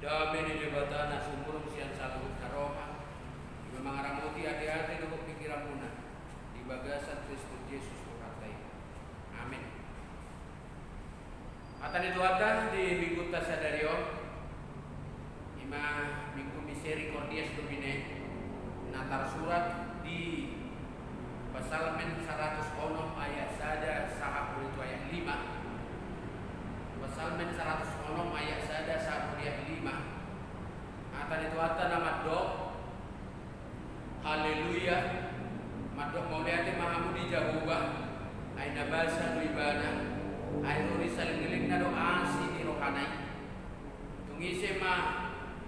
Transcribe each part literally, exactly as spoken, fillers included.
Dame ni Debata na sumurung sian saluhut na roha, i ma mangaramoti ateate dohot pingkiranmuna di bagasan Kristus Jesus Tuhanta i. Amen. Hata ni Tuhanta di minggunta sadari on, i ma Minggu Misericordias Domine, na tarsurat di Psalmen saratus onom ayat sada sahat tu ayat lima. Psalmen saratus onom ayat sada sahat tu ayat lima. Hata ni Tuhanta na mandok, Haleluya. Mandok mauliate ma hamu di Jahowa, ai na basa do Ibana, ai ro di salelenglelengna do asi ni rohana i. Tung ise ma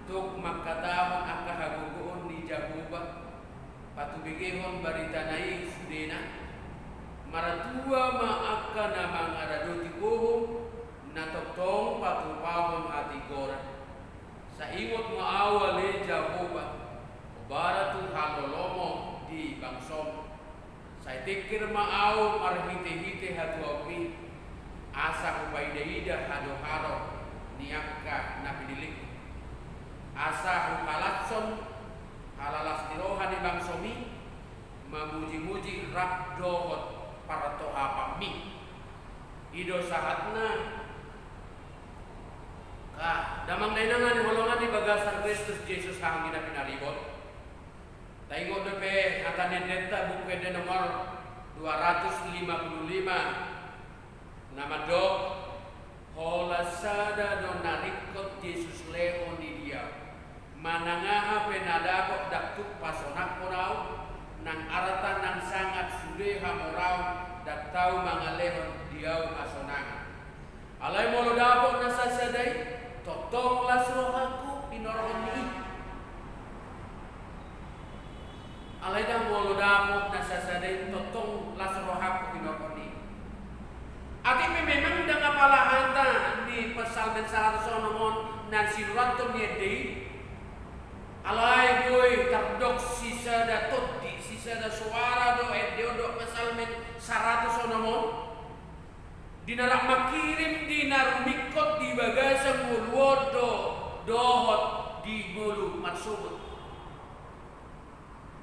tuk mangkatahon angka hagogoon ni Jahowa, patubegehon baritana i sudena? Martua ma angka na mangaradoti gohom, na tongtong patupahon hatigoran. Sai ingot ma ahu ale Jahowa, hobara tu halolomu di bangsom. Sai tingkir ma ahu marhitehite hatuaonmi, asa hupaidaida hadoharon ni angka na pinillingmu. Asa huhalashon halalas ni roha ni bangsom i, mamujimuji rap dohot partohapanmi. I do sahatna. Ka, damang dainang na hinaholongan di bagasan Kristus Jesus, haha anggi na pinaribot. Taingot dope hata ni endenta, Buku Ende nomor dua ratus lima puluh lima, na mandok, holan sada do na ringkot Jesus lehon di ahu. Manang aha pe na dapot ndang tuk pasonangkon ahu, nang arta nang sangap sude hamoraon ndang tau mangalehon di ahu hasonangan. Alai molo dapot na sasada i, tongtong las rohangku hinorhon ni i. Alai ndang molo dapot na sasada i, tongtong las rohangku hinorhon ni i. Atik pe memang ndang apala hata ni Psalmen saratus onom on na sinurathon ni ende i. Alai boi tardok sisada tondi, sisada soara do ende on dohot Psalmen saratus onom on. Di na rap mangkirim di na rumingkot di bagasan ngolu on do, dohot di ngolu marsogot.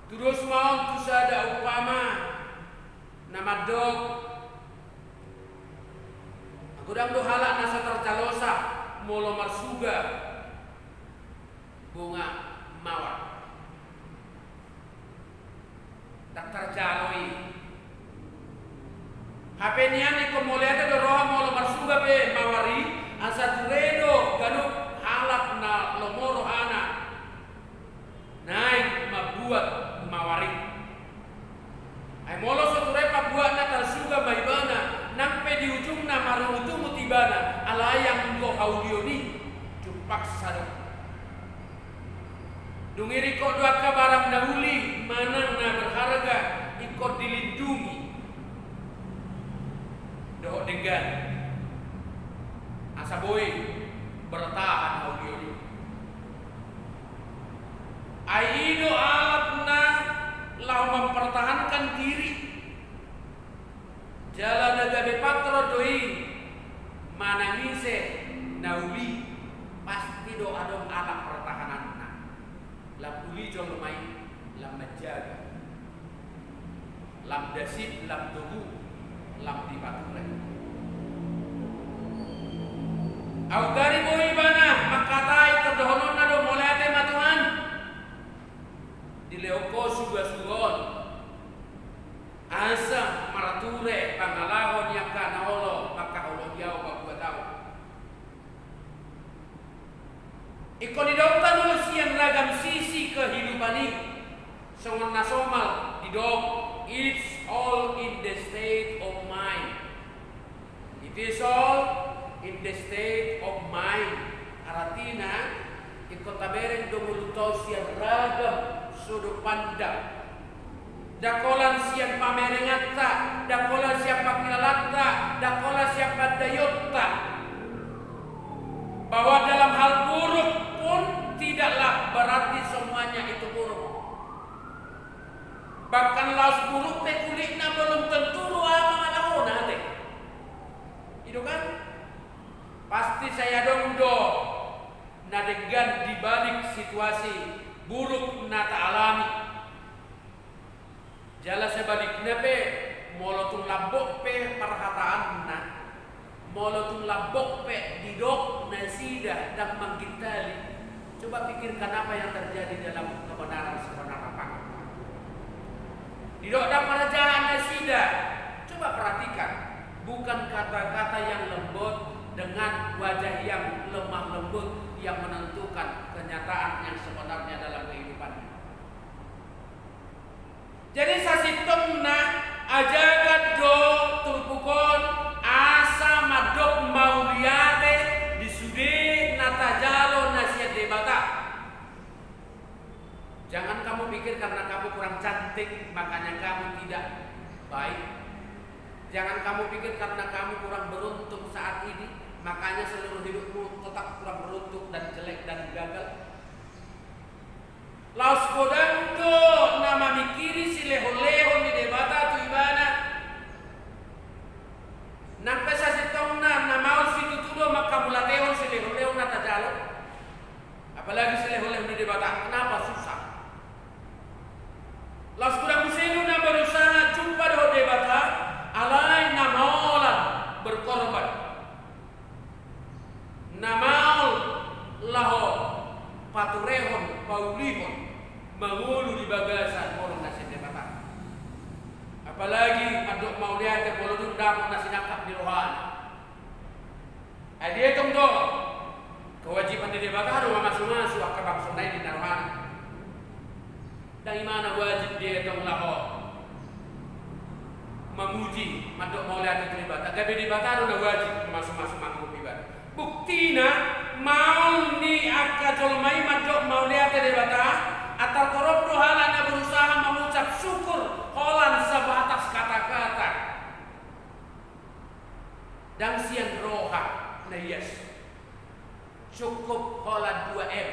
Tudos ma on tu sada umpama na mandok, anggo ndang do halak na so tarjalosa molo marsuga bunga mawar. Ndang tarjalo i. Hape nian ingkon mauliate do roha molo marsuga pe mawar i, asa ture do ganup halak na lomo rohana naeng mambuat mawar i. Ai molo so ture pambuatna, tarsuga ma ibana, nang pe di ujungna marungutungut ibana, alai anggo haulion i jumpang sadok. Dung i ringkot do angka barang na uli manang na berharga ingkon dilindungi dohot denggan, asa boi bertahan haulion i. Ai i do alat na laho mempertahankan diri. Jala na gabe patron do i, manang ise na uli, pasti do adong alat pertahananna. Lam uli jolma i, lam manjaga. Lam dasip, lam togu, lam dipature. Augari boi ibana mangkatai, tor dohononna do, mauliate ma Tuhan, dilehon Ho suga-suga on, asa marture pangalaho ni angka na olo mangkaholongi ahu, mambuat ahu. Ingkon didok tano sian ragam sisi kehidupan i, songon na somal didok, it's all in the state of mind. It is all in the state of mind. Artina, ingkon tabereng do ngolunta on sian ragam sudut pandang. Ndang holan sian pamerenganta, ndang holan sian pangkilalanta, ndang holan sian pandaionta. Bahwa dalam hal buruk pun tidaklah berarti semuanya itu buruk. Bahkan laos buruk pe kulitna, belum tentu do aha pangalahona, ate. I do kan? Pasti sai adong do na denggan di balik situasi buruk na taalami. Jala sebalikna pe, molo tung lambok pe parhataanna, molo tung lambok pe didok nasida ndang manggintali, coba pikirkan apa yang terjadi dalam kebenaran sebenar apa. Didok ndang parjahat nasida, coba perhatikan, bukan kata-kata yang lembut dengan wajah yang lemah lembut yang menentukan kenyataan yang sebenarnya dalam kehidupannya. Jadi sasintongna ajakan do turpuk on asa mandok mauliate di sude na tajalo na sian Debata. Jangan kamu pikir karena kamu kurang cantik, makanya kamu tidak baik. Jangan kamu pikir karena kamu kurang beruntung saat ini, makanya seluruh hidupmu tetap kurang beruntung dan jelek dan gagal. Laos godang do na mamingkiri silehon-lehon ni Debata tu ibana. Nang pe sasintongna na maol situtu do manghamauliatehon silehon-lehon na tajalo. Apalagi silehon-lehon ni Debata. Kenapa susah? Laos godang muse do na berusaha jumpa dohot Debata, alai na maolan berkorban. Na maol laho paturehon, paulihon, mangolu di bagasan holong na sian Debata. Apalagi mandok mauliate molo dung dapot na sinangkap ni rohana. Ai dietong do kewajiban ni Debata do mamasu-masu angka bangsona i di na rohana. Ndang imana wajib dietong laho mamuji, mandok mauliate tu Debata. Gabe Debata do na wajib mamasu-masu mangolu ibana. Buktina, maol ni angka jolma i mandok mauliate Debata, antar torop do halak na berusaha mengucap syukur holan sebatas kata-kata. Ndang sian roha na ias. Cukup holan dua M.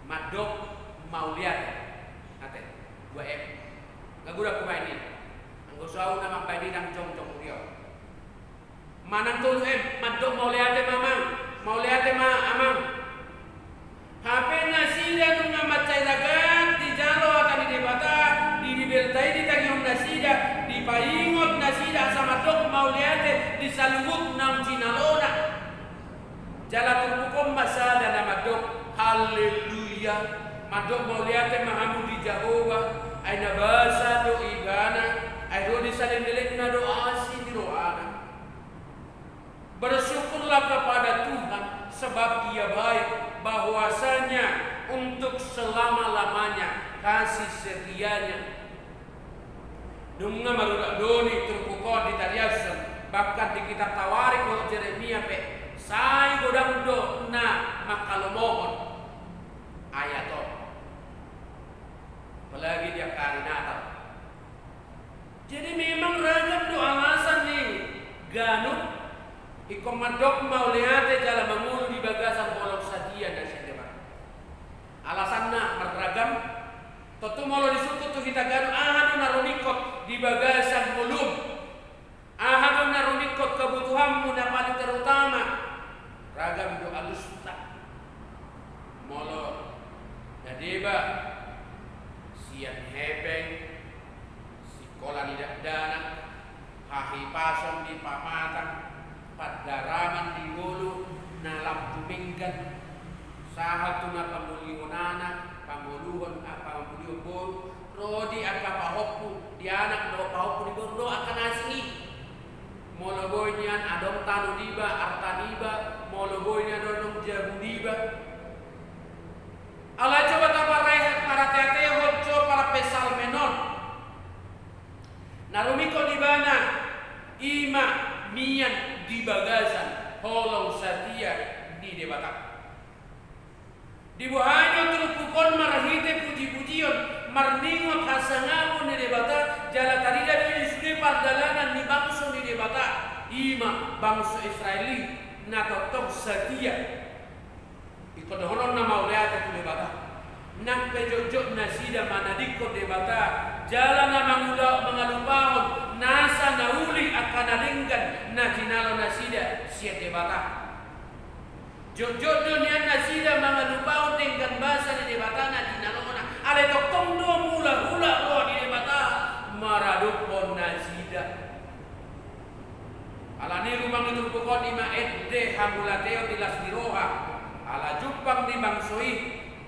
Mandok mauliate. Ate, dua M. Nga godang hubaen i. Anggo so ahu na mambaen i ndang jongjong huria. Manang tolu M, mandok mauliate ma amang. Mauliate ma amang. Hape nasida nunga mansai ragam dijalo hata ni Debata, di Bibelta i ditangihon nasida, dipaingot nasida asa mandok mauliate di saluhut naung jinalona. Jala turpuk on ma sada na mandok, Haleluya. Mandok mauliate ma hamu di Jahowa, ai na basa do ibana, ai ro di saleleng-lelengna do asi ni rohana. Bersyukurlah kepada Tuhan, sebab Ia baik, bahwasanya untuk selama-lamanya kasih setia-Nya. Nunga marulang do ni turpuk on ditariashon, bahkan di kitab Tawarik dohot Jeremia pe, sai godang do na manghalomohon ayat on. Apalagi di angka ari Natal. Jadi memang ragam do alasan ni ganup ingkon mandok mauliate jala mangolu di bagasan holong satia na sian Debata. Alasanna marragam, tontu molo disungkun tu hita ganup aha do na rumingkot di bagasan ngolum. Aha do na rumingkot kebutuhanmu na paling terutama? Ragam do alusta. Molo na deba sian hepeng, sikola ni dakdanak, hahipason di pamatang, pandaraman di ngolu na lam tumenggan, sahat tu na pamulihon anak, pangoluhon, ah, pamulihon boru, ro di angka pahompu di anak dohot pahompu di boru dohot angka na asing i. Molo boi nian adong tano niba, arta niba, molo boi nian adong jabu niba. Alai coba taparrehe-, parhate-hatehon jo parpsalmen on. Na rumingkot ibana i ma mian di bagasan holong satia ni Debata. Diboan do turpuk on marhite puji-pujion, marningot hasangapon ni Debata, jala tarida do i sude pardalanan ni bangso ni Debata, i ma bangso Israel i, na tongtong satia. Ingkon dohononna mauliate tu Debata. Nang pe jotjot nasida manadingkon Debata, jala na mangula-, mangalupahon nasa na uli angka na denggan na jinalo nasida sian Debata. Jotjot do nian na mangalupahon denggan basa ni Debata na jinalona. Alai tongtong do mulak-ulak roha ni Debata maradophon nasida. Alani i rumang ni turpuk on i ma ende hamauliateon di las ni roha, ala jumpang ni bangso i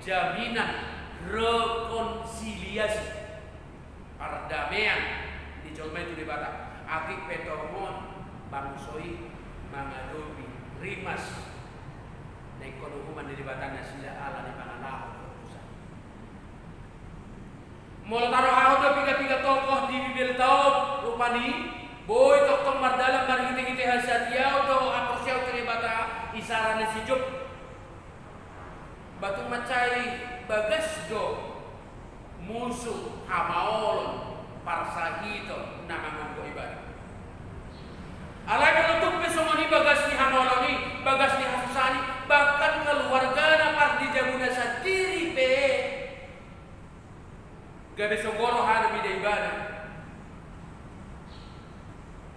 jaminan rekonsiliasi, pardamean ni jolma i tu Debata. Atik pe tongon bangso i mangadopi rimas na ingkon uhuman ni Debata nasida ala ni pangalaho dosa. Molo tarohahon do piga-piga tokoh di Bibelta on, rupani boi tongtong mardalan marhite-hite hasatiaon dohot haporseaon tu Debata, isara ni si Job. Ba tung mansai bagas do musu hamaolon, parsahiton na mangonggo ibana. Alai molo tung pe songon i bagas ni hamaolon i, bagas ni hasusaan i, bahkan keluargana, pardijabuna sandiri pe gabe sogo rohana mida ibana.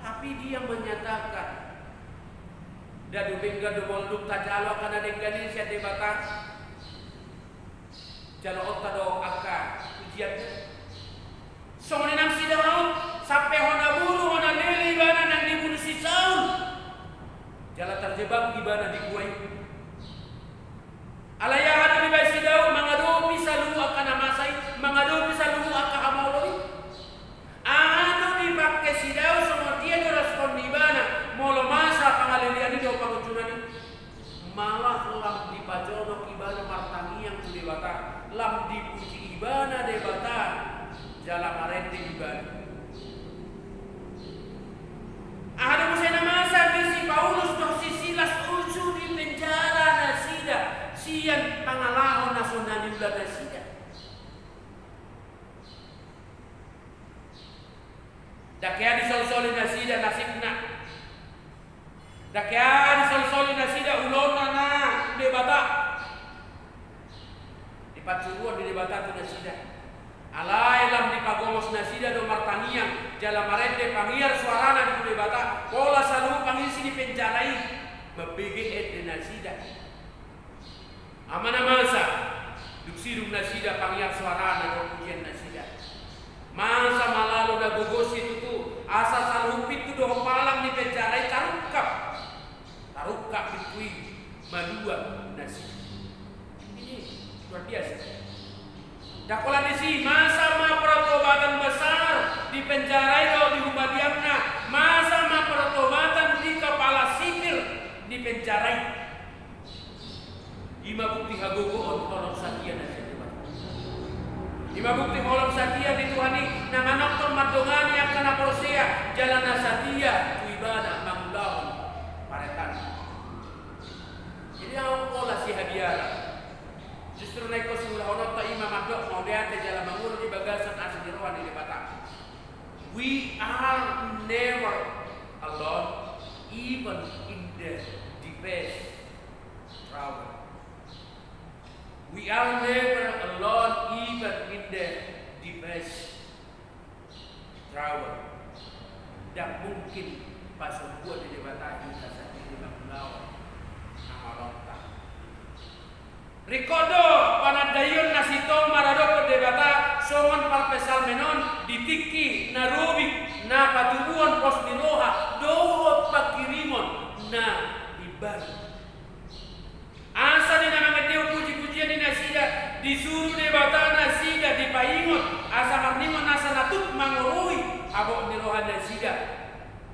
Tapi dia menyatakan, ndada denggan do molo dung tajalo angka na denggan i sian Debata. Jaloonta do angka pujianna. Songon i nang si Daud, sampe hona bulu, hona lele ibana nang dibunu si Saul. Jala terjebak ibana di gua i. Alai aha do dibaen si Daud mangadopi saluhut angka na masa i, mangadopi saluhut angka hamaolon i? Aha do dipangke si Daud, songon dia do respon ni ibana molo masa pangalelean i dohot pangunjunan i? Malah lam dipajonok ibana martangiang tu Debata, lam dipuji ibana Debata, jala marende ibana. Aha do muse na masa di si Paulus dohot si Silas uju di penjara nasida sian pangalaho na so na niula nasida? Ndang hea disolsoli nasida nasibna. Ndang hea disolsoli nasida ulaonna na tu Debata. Dipansuruon di Debata tu nasida. Alai lam dipagomos nasida do martangiang jala marende, pangiar suarana di tu Debata, pola saluhut pangisi ni penjara i mambege ende nasida. Ama na masa, dung sidung nasida pangiar suarana dohot pujian nasida. Masa ma lalu na gogo situtu, asa saluhut pintu dohot palang ni penjara i tarungkap. Tarungkap pintu i, malua nasida. Ini luar biasa. Ndang holan disi, masa ma pertobatan besar di penjara i dohot di humaliangna, masa ma pertobatan di kepala sipir di penjara i. I ma bukti hagogoon holong satia na sian Debata. I ma bukti holong satia ni Tuhan i na manongtong mandongani angka na porsea jala na satia tu Ibana mangulahon parentana. Jadi naung pola sihabiaran. Justru na ingkon siulahononta i ma mandok mauliate jala mangolu di bagasan asi ni roha ni Debata. We are never alone, even in the deepest trouble. We are never alone, even in the deepest trouble. Ndang mungkin pasombuon ni Debata hita sandiri mangulahon hamaolonta. Ringkot do panandaion na sintong maradophon Debata songon parpsalmen on di tingki na robi na patubuhon pos ni roha dohot pangkirimon na imbaru. Asa di na mangendehon puji-pujian ni nasida, disuru Debata nasida, dipaingot asa marningot nasa na tuk mangorui habot ni roha nasida,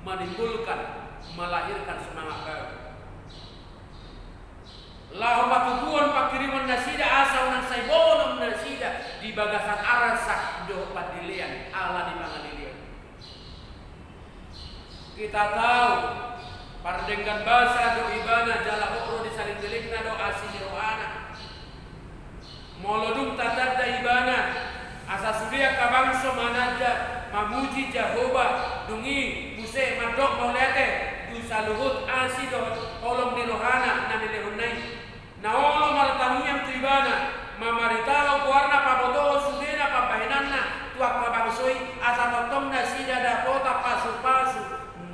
menimbulkan, melahirkan semangat baru. Laho patubuhon pangkirimon nasida asa unang sai bonom nasida di bagasan arsak dohot pandelean ala ni pangaleleon. Kita tahu, pardenggan basa do ibana jala hot ro di saleleng-lelengna do asi ni rohana. Molo dung tatanda ibana, asa sude angka bangso mananda, mamuji Jahowa, dung i muse mandok mauliate, tu saluhut asi dohot holong ni rohana na nilehonna i. Na olo martangiang tu ibana, mamaritahon goarna, pabotohon sudena pambahenanna tu angka bangso i, asa tongtong nasida dapotan pasu-pasu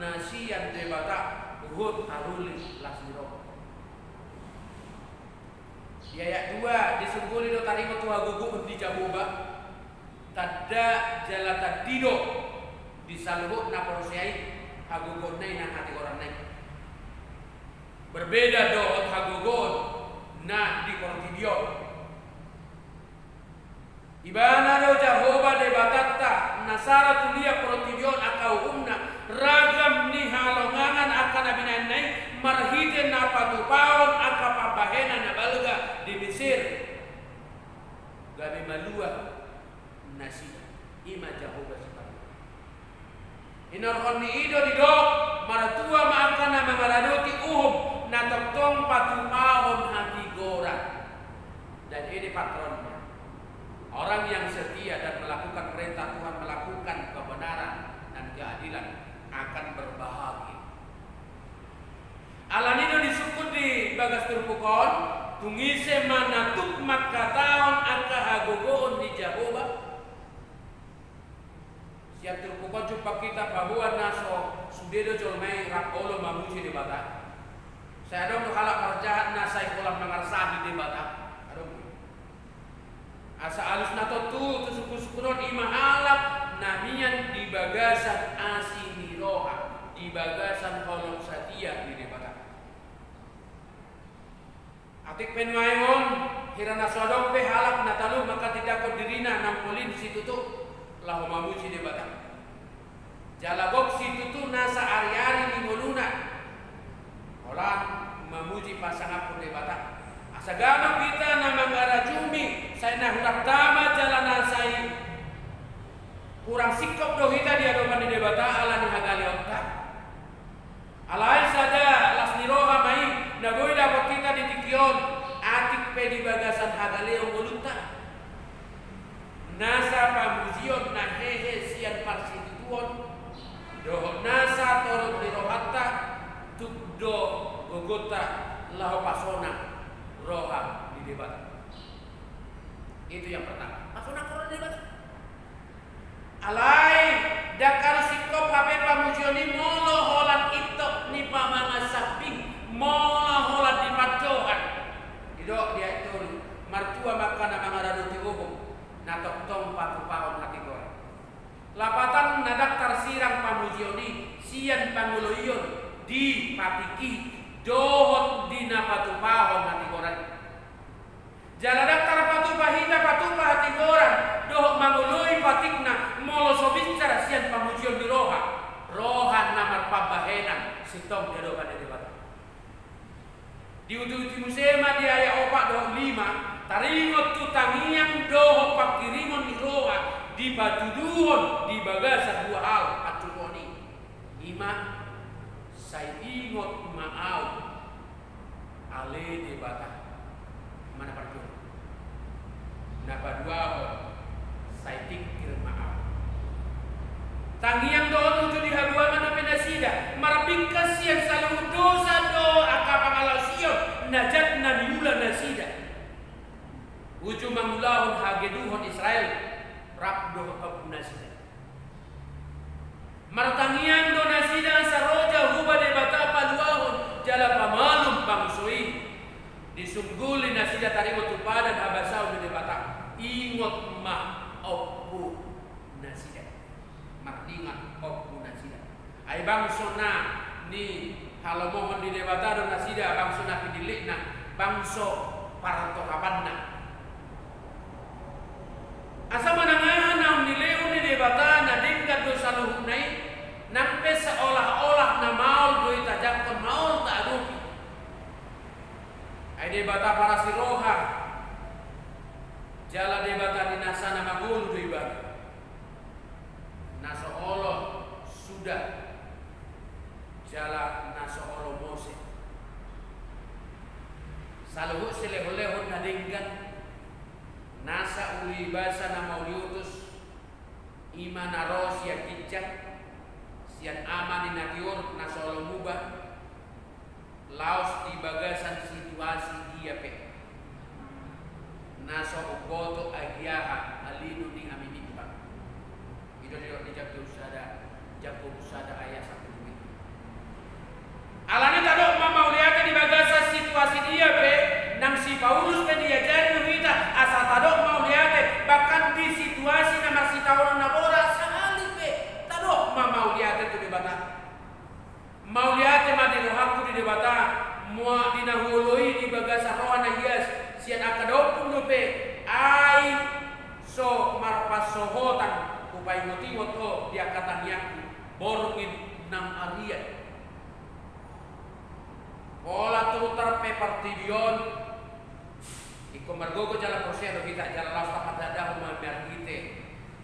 na sian Debata, huhut taruli las ni roha. Di ayat dua, disungguli do taringot tu hagogoon ni Jahowa, tanda jala tandi do di saluhut na porsea i hagogoonna i nang hatigoranna i. Berbeda dohot hagogoon na di portibi on. Ibana do Jahowa Debatanta, na sala tulia portibi on angka uhumna, ragam ni halongangan angka na binahenna i, marhite na patupahon angka pambahenan na balga di Mesir, gabe malua nasida. I ma Jahowa Sipalua. Hinorhon ni i do didok, martua ma angka na mangaradoti uhum na tongtong patupahon hatigoran. Dan ini patronnya. Orang yang setia dan melakukan perintah Tuhan, melakukan kebenaran dan keadilan akan berbahagia. Alani do disungkun di bagas turpuk on, tung ise ma na tuk mangkatahon angka hagogoon ni Jahowa. Sian turpuk on jumpang hita paboa na so sude do jolma i rap olo mamuji Debata. Sai adong do halak parjahat na sai holan mangarsahi Debata. Adong do. Asa alus na tontu tu sungkun-sungkun on i ma halak na mian di bagasan asi ni roha, di bagasan holong satia di Debata. Atik pe nuaeng on, hira na so adong pe halak na talu mangkatindangkon dirina naung polin situtu laho mamuji Debata. Jala gok situtu nasa ari-ari ni ngoluna holan mamuji pasangaphon Debata. Asa ganup hita na mangarajumi sai na hurang tama jala na sai hurang singkop do hita di adopan ni Debata ala ni hagaleonta. Alai sada las ni roha ma i na boi dapot hita di tingki on, atik pe di bagasan hagaleon ngolunta. Nasa pamujion na hehe sian parsitutuon dohot nasa torop ni rohanta, tuk do gogonta laho pasonang roha ni Debata. Itu yang pertama, pasonang roha ni Debata. Alai ndang harus singkop hape pamujion i molo holan intop ni pamangan sambing, molo holan di pandohan. Didok di ayat tolu, martua ma angka na mangaradoti uhum na tongtong patupahon hatigoran. Lapatan na ndang tarsirang pamujion i sian pangoloion di patik i dohot di na patupahon hatigoran i. Jala ndang tarpatupa hita patupa hatigoran dohot mangoloi patikna molo so binsar sian pamujion ni roha, roha na marpambahenan sintong di adopan ni Debata. Diuti-uti muse ma di ayat opat dohot lima, taringot tu tangiang dohot pangkirimon ni roha dipatuduhon di bagasan dua hal panjouon i. I ma sai ingot ma ahu ale Debata. I ma na parjolo. Na paduahon, sai tingkir ma ahu. Tangiang dohot uju ni habuangan dope nasida, marbingkas sian saluhut dosa dohot angka pangalaosion na jat na niula nasida. Uju mangulahon hageduhon Israel rap dohot ompu nasida. Martangiang do nasida asa ro Jahowa Debata paluahon jala pamalum bangso i. Disungguli nasida taringot tu padan habasaon ni Debata. Ingot ma ompu nasida. Marningot ompu nasida. Ai bangso na nihalomohon ni Debata do nasida, bangso na pinillitna, bangso partohapanna. Asa manang aha naung nilehon ni Debata na denggan do saluhutna i, nang pe seolah-olah na maol do i tajangkon, maol taadopi. Ai Debata parasi roha, jala Debata ni nasa na mangolu do Ibana. Na so olo suda jala na so olo mose. Saluhut silehon-lehon na denggan, nasa uli basa na mauliotus, i ma na ro sian ginjang, sian ama ni na tiur na so olo muba, laos di bagasan situasi dia pe. Na so umboto agia aha linu ni amimitta. I do didok di Jakobus sada, Jakobus sada ayat sampulu pitu. Alani tadok ma mauliate di bagasan situasi dia pe, nang si Paulus pe di di bagasan roha na ias sian angka daompung dope, ai so marpansohotan hupaingot-ingot ho di angka tangiangku borngin naung arian. Pola tortar pe portibi on, ingkon margogo jala porsea do hita jala laos tapatadahon ma marhite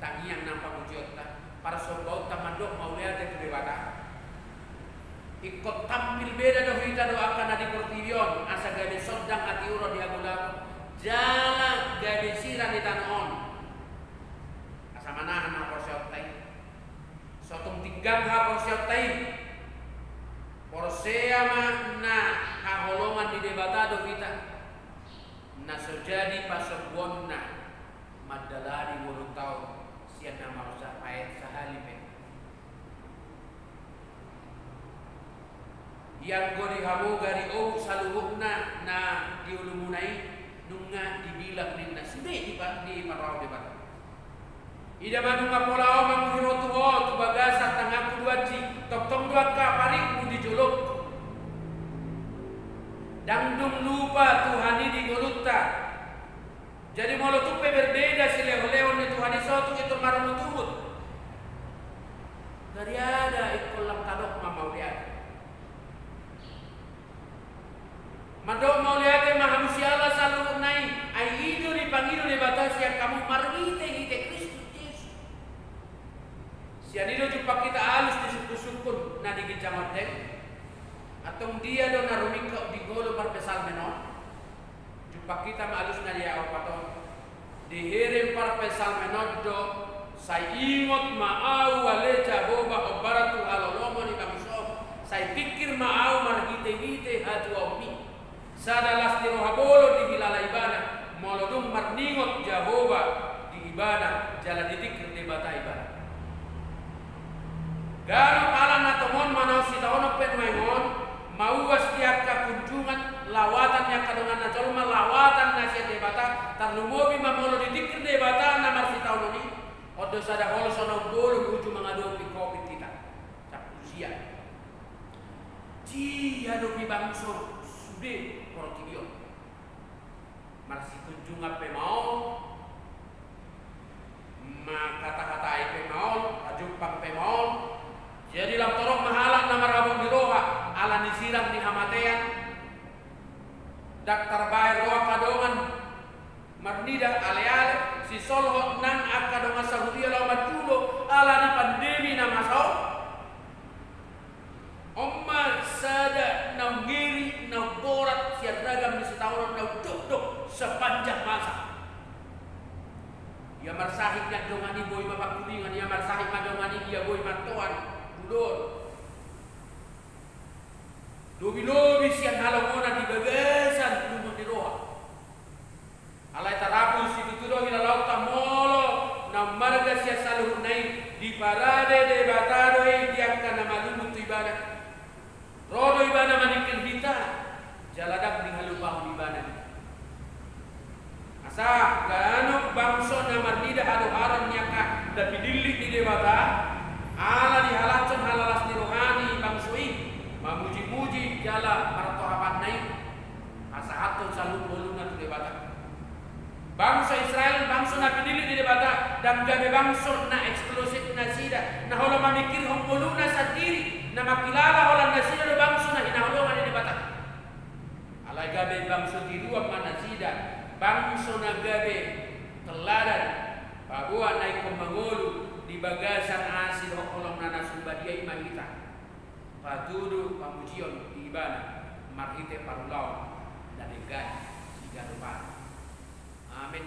tangiang nang pamujionta, parsombaonta mandok mauliate tu Debata. Ingkon tampil beda do hita dohot angka na di portibi on, asa gabe sondang hatiuron di hagogoon, jala gabe sira ni tano on. Asa manahan haporseaonta i. So tung tinggang haporseaonta i, porsea ma na haholongan ni Debata do hita, na so jadi pasombuonna mandalani ngolunta on sian na marsapaet sahali pe. Ianggo di hamu gari, ou saluhutna na di ngolumuna i nunga dibilang ninna, sude dipa-, diparrohahon Debata. Ida ma nunga pola ahu mamuji roha tu ho tu bagasan tanganku duansi, tongtong do angka paritmu di jolongku. Ndang dung lupa Tuhan i di ngolunta. Jadi molo tung pe berbeda silehon-lehon ni Tuhan i, so tung i tor marungut-ungut. Gari, ada ingkon lam tadok ma mauliate. Mandok mauliate ma hamu siala saluhutna i, ai i do dipangido Debata sian hamu marhite-hite Kristus Jesus. Sian i do jumpang hita alus di sungkun-sungkun na di ginjang ondeng. Antong dia do na rumingkot di ngolu parpsalmen on? Jumpang hita ma alusna di ayat opat on. Dihirim parpsalmen on do, sai ingot ma ahu ale Jahowa hombar tu halolomon ni bangsom, sai tingkir ma ahu marhite-hite hatuaonmi. Sada las ni roha bolon dihilala ibana, molo dung marningot Jahowa di ibana, jala ditingkir Debata ibana. Ganup halak na tongon manaon sitaonon pe nuaeng on, mauas di angka kunjungan, lawatan ni angka donganna jolma, lawatan na sian Debata, tarlumobi ma molo ditingkir Debata na marsitaonon i, on do sada holso na umbolon uju mangadopi covid hita. Sampulu sia. Dia dope bangso sude portibi on. Marsikunjungan pe maol, makata-katai pe maol, pajumpang pe maol. Jadi lam torop ma halak na marhabot ni roha ala ni sirang ni hamatean. Ndang tarbahen roha angka dongan marnida, ale-ale, sisolhot nang angka dongan sahuria laho mandulo ala ni pandemi na masa on. On ma sada naung ngeri, naung borat sian ragam ni sitaonon naung dokdok sepanjang masa. Ia marsahit ma dongan i boi ma pangkulingan, ia marsahit ma dongan i, ia boi mantoan dudoon. Lobi-lobi sian halongonan di bagasan lungun ni roha. Alai tarapul situtu do hilalaonta molo na ummarga sian saluhutna i, diparade Debata do i di angka na malungun tu ibana. Ro do ibana maningkir hita, jala ndang dihalupahon ibana. Asa ganup bangso na marnida hadoharon ni angka na pinillit ni Debata, ala dihalashon halalas ni roha ni bangso i, mamuji-muji jala martohapanna i. Pasahathon saluhut ngoluna tu Debata. Bangso Israel, bangso na pinillit ni Debata, ndang gabe bangso na eksklusif nasida, na holan mamingkirhon ngoluna sandiri, na mangkilala holan nasida do bangso na hinaholongan ni Debata. Alai gabe bangso tiruan ma nasida, bangso na gabe teladan, paboa na ingkon mangolu di bagasan asi dohot holongna na sumbadia i ma hita. Patudu pamujion di ibana marhite parulaon na denggan siganup ari. Amen.